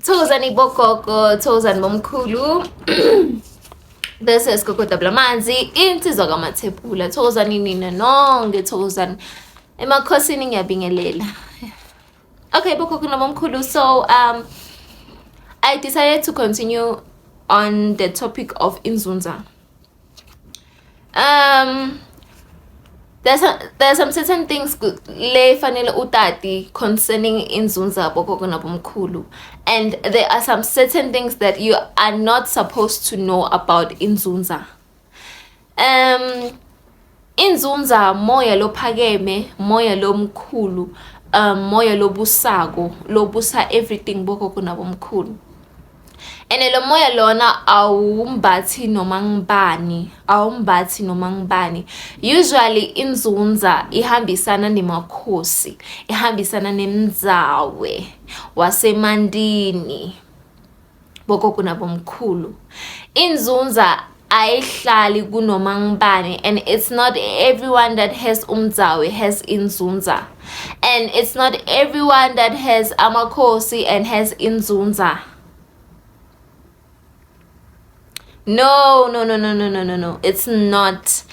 Thokozani bogogo, thokozani bomkhulu. This is Gogo Dabulamanzi, insizwa kaMathebula. Thokozani nina nonke, thokozani. Emakhosini ngiyabingelela. Okay, bogogo nabomkhulu. So, I decided to continue on the topic of Inzunza. There's some certain things le fanele utati concerning inzunza bogogo nabomkhulu, and there are some certain things that you are not supposed to know about inzunza. Inzunza moya lophakeme, moya lomkhulu, moya lobusako, lobusa everything bogogo nabomkhulu. And lo moya lona awumbathi noma ngibani, awumbathi noma ngibani. Usually inzunza ihambisana nemakhosi, ihambisana nemdzawe wasemandini bogogo nabomkhulu. Inzunza ayihlali kunoma ngibani, and it's not everyone that has umdzawe has inzunza, and it's not everyone that has amakhosi and has inzunza. No, no, no, no, no, no, no, no, it's not.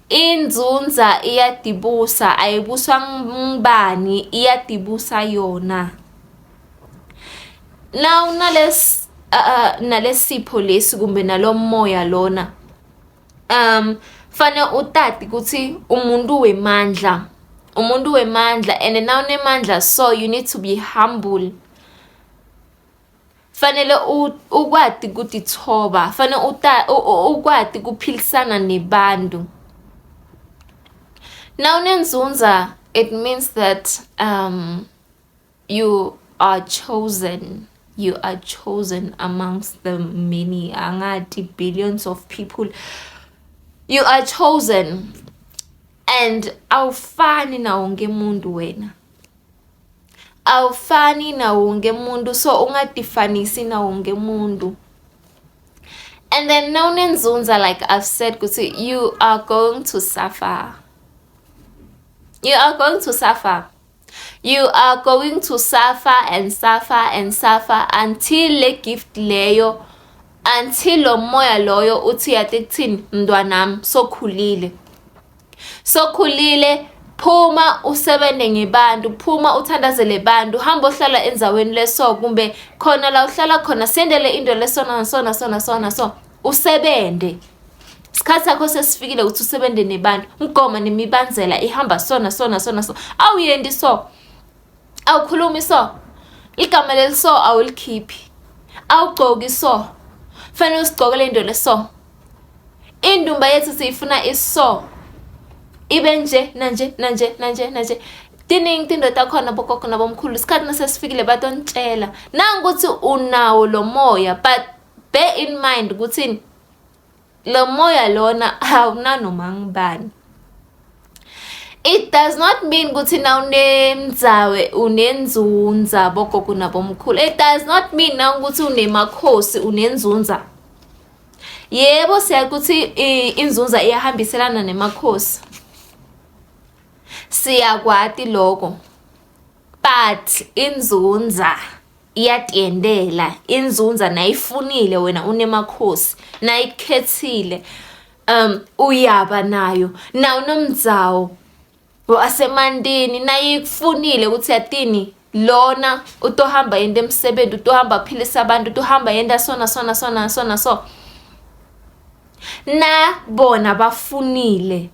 Inzunza iyadibusa, ayibuswa ngubani, iyadibusa yona. Now nales nalesipho lesi kumbe nalomoya lona, fane utati ukuthi umuntu wemandla, umuntu wemandla, and now unemandla, so you need to be humble. Fanele ukwati kutithoba, fanele ukwati kuphilisana nebantu. Now unenzunza, it means that you are chosen. You are chosen amongst the many, angati billions of people. You are chosen, and awufani nawo wonke umuntu wena. Awufani nawo wonke umuntu, so ungadifanisi nawo wonke umuntu. And then nawunenzunza, like I've said, ukuthi you are going to suffer. You are going to suffer. You are going to suffer and suffer and suffer until le gift leyo, until lo moya loyo uthi yati kuthini, mntwanami, sokhulile. Sokhulile, phuma usebene ngebantu, phuma uthandazele bantu, hamba ohlala endzaweni leso kumbe khona la uhlala khona, sendele into lesona sona sona sona so usebende. Isikhathi sakho sesifikile ukuthi usebende nebantu. Umgoma nemibandzela ihamba sona sona sona so. Awuyendi so. Awukhulumi so. Igama leli so awulikhiphi. Awugcoki so. Fanele usigcoke le nto leso. Indumba yethu siyifuna iso. Ibe nje nanje nanje nanje nanje. Tiningi tinto takhona bogogo nabomkhulu, isikhathi nasesifikile batonitshela. Nangukuthi unawo lo moya, but bear in mind ukuthi lo moya lona awunanoma ngibani. It does not mean ukuthi nawunemdzawe unenzunza bogogo nabomkhulu. It does not mean na ukuthi unemakhosi unenzunza. Yebo, siyakuthi inzunza iyahambiselana nemakhosi. Siyakwati lokho. But inzunza iyatiyendela, inzunza nayifunile wena unemakhosi, nayikhethile uyaba nayo. Na unomdzawo wasemandini nayikufunile ukuthi yatini lona utohamba yenta emsebenzi, utohamba aphilisa abantu, utohamba yenta sona sona sona sona so. Na bona bafunile.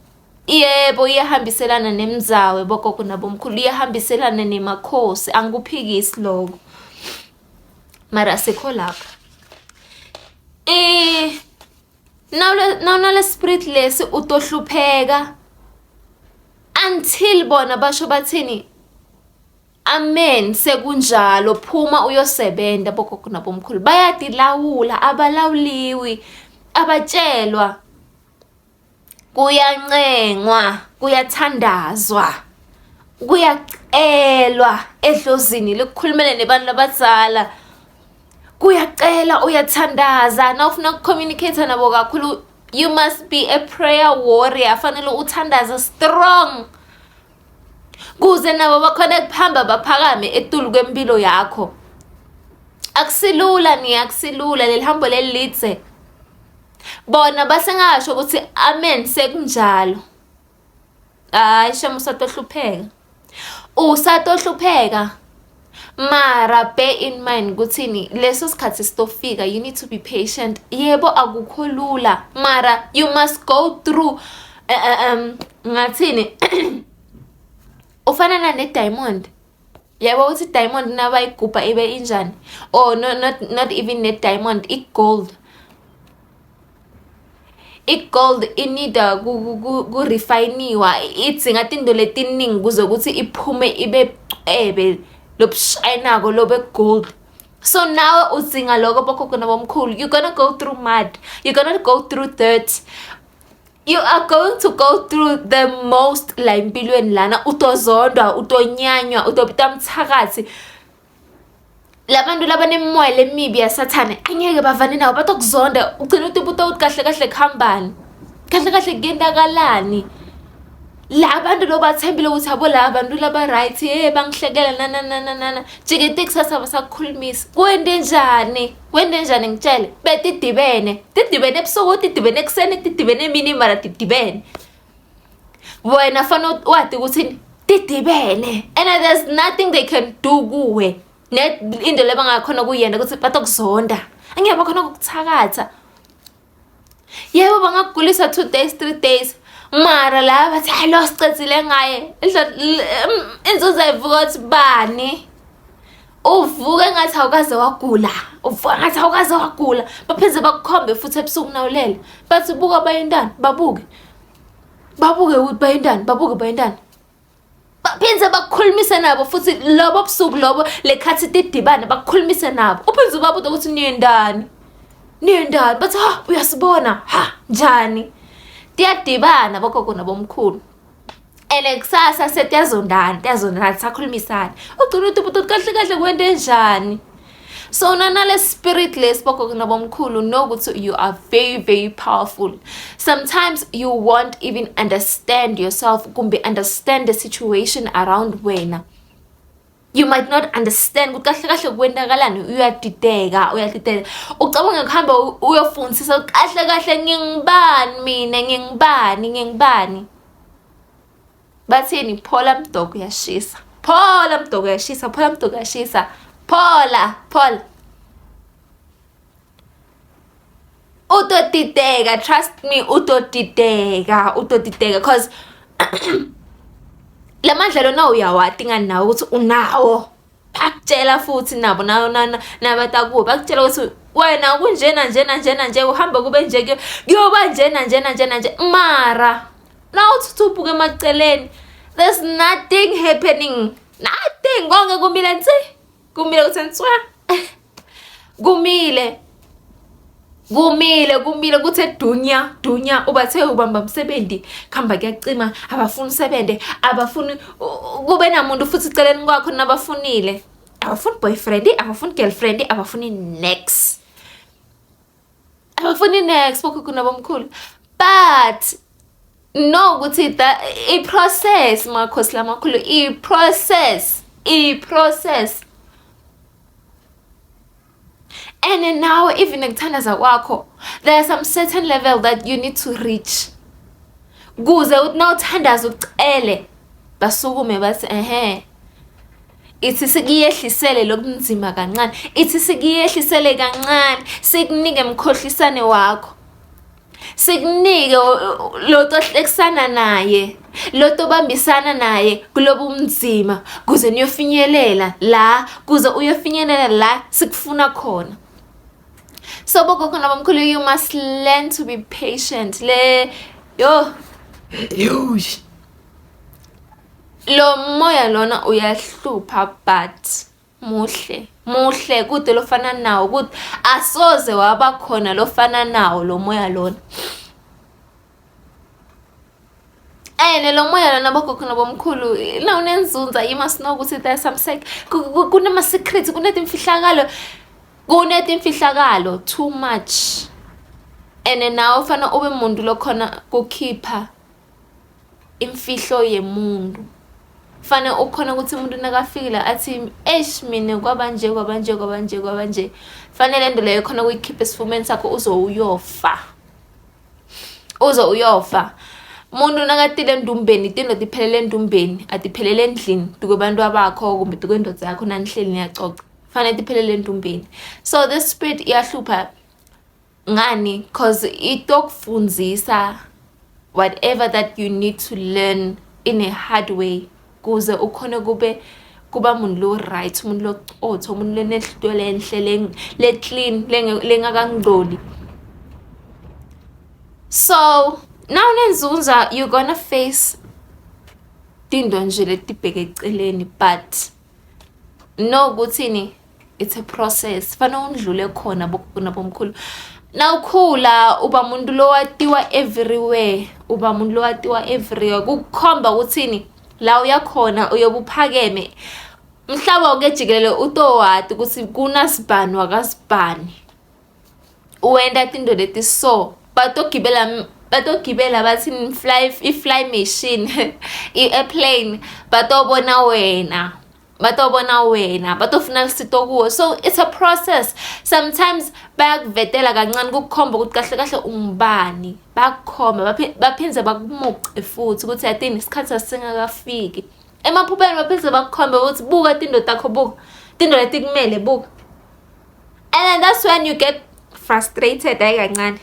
Yebo, iyahambiselana nemdzawe bogogo nabomkhulu, iyahambiselana nemakhosi, angikuphikisi lokho. Mara asikho lapho. Nawunale spirit lesi utohlupheka until bona basho bathini, amen, sekunjalo, phuma uyosebenza bogogo nabomkhulu. Bayatilawula, abalawuliwi, abatshelwa. Kuyancengwa, kuyathandazwa, kuyacelwa edlozini likukhulumele nebantu abadzala. Kuyacela, uyathandaza. Na ufuna ukucommunicate nabo kakhulu, you must be a prayer warrior. Fanele uthandaze strong kuze nabo bakhona kuhamba baphakame etulu kwempilo yakho. Akusilula ni akusilula leli hambo leli lidze. Bona basengasho ukuthi amen sekunjalo. Hayi shem usatohlupheka. Usatohlupheka. Mara bear in mind ukuthini leso sikhathi sitofika you need to be patient. Yebo akukho lula mara you must go through um ngathini ufanana ne-diamond yabo ukuthi i-diamond nabayigubha ibe injani or no, not, not even ne-diamond i-gold i-gold inida kurefayiniwa idzinga tinto letiningi kuze ukuthi iphume ibe cwebe lobushayinako lobe gold so nawe udzinga lokho bogogo nabomkhulu you're gonna go through mud you're gonna go through dirt you are going to go through the most la empilweni lana utozondwa utonyanywa utobita mthakathi labantu labanemimoya lemibi yasathane angeke bavane nawo batokuzonda ugcina utibuta ukuthi kahle kahle kuhambani kahle kahle kuyendakalani la bantu lo bathembile ukuthi abo la bantu laba right hey bangihlekela nana nana nana jike kusasa basakukhulumisa kwente njani kwente njani ngitshele betidibene tidibene ebusuku tidibene ekuseni tidibene emini mara tidibene wena fanele wati ukuthi tidibene and there's nothing they can do kuwe net into le bangakhona kuyena ukuthi batokuzonda angeke bakhona ukukuthakatha yebo bangakugulisa 2 days 3 days mara la bathi hayi lo sicedzile ngaye inzuza ivuka ukuthi bani uvuke ngathi awukaze wagula uvuka ngathi awukaze wagula baphinde bakukhombe futhi ebusuku nawulele bathi buka bayintani babuke babuke ukuthi bayintani babuke bayintani baphinde bakukhulumise nabo futhi lobo busuku lobo lekhathi tidibane bakukhulumise nabo uphinde ubabude ukuthi niyendani niyendani bathi ha uyasibona ha njani tiyadibana bogogo nabomkhulu and kusasa setiyazondana tiyazondana sakhulumisana ugcina uthi ubuthi kahle kahle kwente njani so nanale spirit lesi bogogo nabomkhulu know ukuthi you are very very powerful sometimes you won't even understand yourself kumbe understand the situation around wena you might not understand ukuthi kahle kahle kwenzakalani uyadideka uyadideka ucabanga kuhamba uyofundisisa kahle kahle ngingubani mina ngingubani ngingubani bathini phola mdoko uyashisa phola mdoko uyashisa phola mdoko uyashisa phola phola utodideka trust me utodideka utodideka cause la mandla lona uyawati ngani nawe ukuthi unawo bakutshela futhi nabo nabatakuwe bakutshela ukuthi wena kunjena njena njena nje uhamba kube nje kuyoba njena njena njena nje mara na uthuthupuka emaceleni there's nothing happening nothing konke kumile nsi kumile kuthe nswa kumile kumile kumile kuthe dunya dunya ubathe ubamba umsebenzi khamba kuyacima abafuni usebenze abafuni kube namuntu futhi celeni kwakho nabafunile abafuni boyfriend abafuni girlfriend abafuni next abafuni next bokhokho nabomkhulu but no ukuthi i-process makhosi lamakhulu i-process i-process and now even ekuthandaza kwakho there are some certain level that you need to reach kuze uthi nawuthandaza ucele basukume bathi ehe ithi sikuyehlisele lokunzima kancane ithi sikuyehlisele kancane sikunike mkhohlisane wakho sikunike lo tohlekisana naye lo tobambisana naye kulobu mzima kuze niyofinyelela la kuze uyofinyelela la sikufuna khona so bogogo nabamkhulu you must learn to be patient le yo Yush. lo moya lona uyahlupha but muhle muhle kude lofana nawo kude asoze waba khona lofana nawo lo moya lona ene lo moya lona bogogo nabomkhulu nawunenzunza you must know ukuthi there's some sec kunama-secrets kunetimfihlakalo kunetimfihlakalo too much and nawe fanele ube muntu lokhona kukhipha imfihlo yemuntu. Fanele ukhona ukuthi umuntu nakafikile athi, "Eish, mina kwaba nje, kwaba nje, kwaba nje, kwaba nje." Fanele into leyo khona ukuyikhipha esifubeni sakho uze uyofa, uze uyofa. Umuntu nakatile endumbeni, tinto tiphelele endumbeni, atiphelele endlini tukwebantu abakho kumbe tukwendoda yakho nanihleli niyacoca. Fanele tiphelele endumbeni. So this spirit iyahlupha ngani? 'Cause itokufundzisa whatever that you need to learn in a hard way kuze ukhone kube kuba umuntu lo right, umuntu locotho, umuntu lenehlo lenhle, le clean, lengakangcoli. So now nenzunza, you're gonna face tinto nje letibheke eceleni, but no kuthini, it's a process. Fanele undlule khona nabomkhulu. Nawukhula uba umuntu lowatiwa everywhere, uba umuntu lowatiwa everywhere, kukukhomba ukuthini la uyakhona uyobe uphakeme. Mhlaba wonke jikelele utowati ukuthi kunasibani wakasibani wenta tinto leti. So batogibela, batogibela bathi fly, i-fly machine, i-airplane, batobona wena, batobona wena, batofuna lusito kuwo. So it's a process. Sometimes bayakuvetela kancane kukukhomba ukuthi kahle kahle ungubani. Bayakukhomba, baphindze bakumuce futhi ukuthi yatini, isikhathi asingakafiki. Emaphupheni baphindze bakukhombe ukuthi buka tinto takho, buka tinto letikumele, buka. And then that's when you get frustrated. Hayi kancane,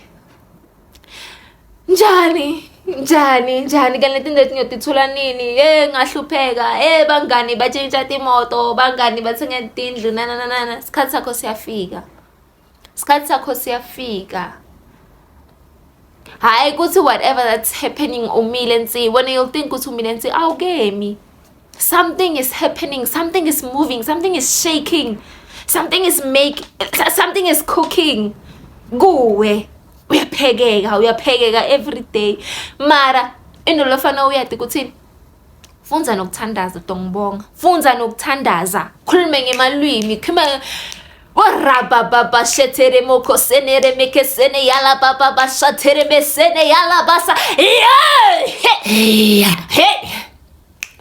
njani, njani, njani kanti letinto letingiyotithola nini? Ye, ngahlupheka. Bangani batshintsha timoto, bangani bathenga tindlu, na na na na. Isikhathi sakho siyafika, isikhathi sakho siyafika. Hhayi ukuthi whatever that's happening umile nsi. Wena you'll think ukuthi umile nsi, awukemi. Something is happening, something is moving, something is shaking, something is make something is cooking kuwe. Uyaphekeka, uyaphekeka every day. Mara into lofana uyati ukuthi fundza nokuthandaza. Tongibonga, fundza nokuthandaza, khulume ngemalwimi, khulume Warababa shetere moko senere meke sene yala baba bashatere mesene yala basa. Yeah! Hey! Hey!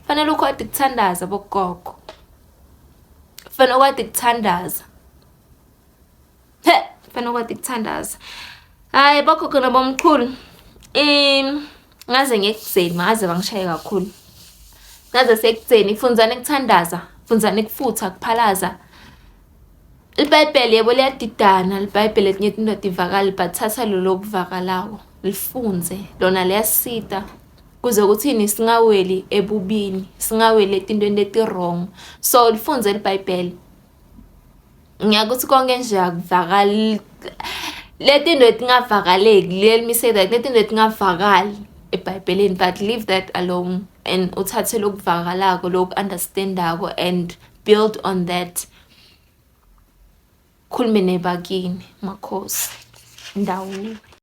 Fanele ukwati kuthandaza, bogogo. Fanele ukwati kuthandaza. He, fanele ukwati kuthandaza. Hayi, bogogo nabomkhulu. Ngaze ngekudzeni, ngaze bangishaye kakhulu. Ngaze sekudzeni, fundzani kuthandaza, fundzani kufutha, kuphalaza. IBhayibheli yebo liyadidana, liBhayibheli letinye tinto ativakali, but thatha lolo okuvakalako, lifundze, lona liyasita kuze kuthini singaweli ebubini, singaweli etintweni leti-wrong. So lifundze liBhayibheli. Ngiyakuthi konke nje akuvakali. Letinto letingavakaleki, let me say that, letinto letingavakali eBhayibhelini, but leave that alone and uthathe lokuvakalako, loku-understandako and build on that. Khulume nebakini, makhosi, ndawuwe.